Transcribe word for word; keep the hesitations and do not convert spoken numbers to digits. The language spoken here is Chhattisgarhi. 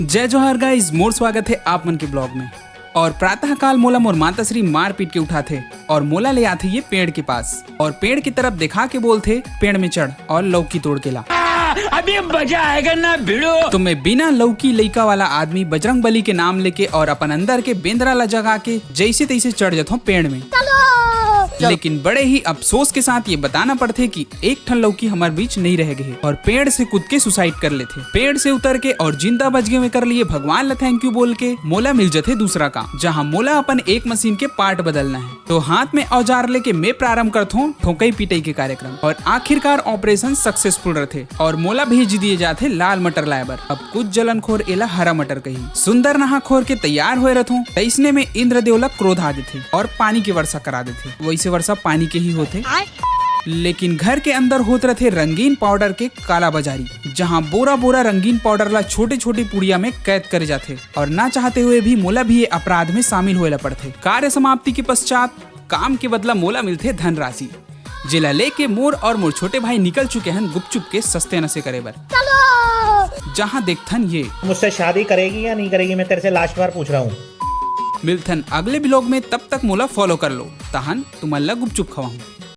जय जोहार गाइस, मोर स्वागत हे आप मन के ब्लॉग में। और प्रातः काल मोला मोर माता श्री मार पीट के उठाथे और मोला ले आथे ये पेड़ के पास और पेड़ की तरफ दिखा के बोलथे, "पेड़ में चढ़ और लौकी तोड़ के ला।" अभी मजा आएगा ना भिड़ो। तो मैं बिना लौकी लइका वाला आदमी बजरंग बली के नाम लेके और अपन अंदर के बेंदरा ला जगा के जैसे तैसे चढ़ जाथों पेड़ में। लेकिन बड़े ही अफसोस के साथ ये बताना पड़थे कि एक ठन लौकी हमार बीच नहीं रह गए और पेड़ से कूद के सुसाइड कर लेथे। पेड़ से उतर के और जिंदा बच गए में कर लिए भगवान ला थैंक यू बोल के मोला मिल जथे दूसरा काम, जहाँ मोला अपन एक मशीन के पार्ट बदलना है। तो हाथ में औजार लेके मैं प्रारंभ करथों ठोकई पिटई के कार्यक्रम और आखिरकार ऑपरेशन सक्सेसफुल रथे और मोला भेज दिए जाथे लाल मटर लाए बर। अब कुछ जलनखोर एला हरा मटर कही। सुंदर नहा खोर के तैयार होए रथों, तैसने में इंद्रदेव ला क्रोध आ देथे और पानी की वर्षा करा देथे। वैसे वर्षा पानी के ही होथे। लेकिन घर के अंदर होत रथे रंगीन पाउडर के काला बाजारी, जहां बोरा बोरा रंगीन पाउडर ला छोटे छोटे पुड़िया में कैद करे जाथे और ना चाहते हुए भी मोला भी ये अपराध में शामिल होए ला पड़थे। कार्य समाप्ति के पश्चात काम के बदला मोला मिलथे धनराशि, जेला लेके मोर और मोर छोटे भाई निकल चुके हन गुपचुप के सस्ते नशे करे बर। जहां देखथन ये मुझसे शादी करेगी या नहीं करेगी, मैं तेरे से लास्ट बार पूछ रहा हूँ। मिलथन अगले ब्लॉग में, तब तक मोला फॉलो कर लो, तहन तुमन ला गुपचुप खवाहूं।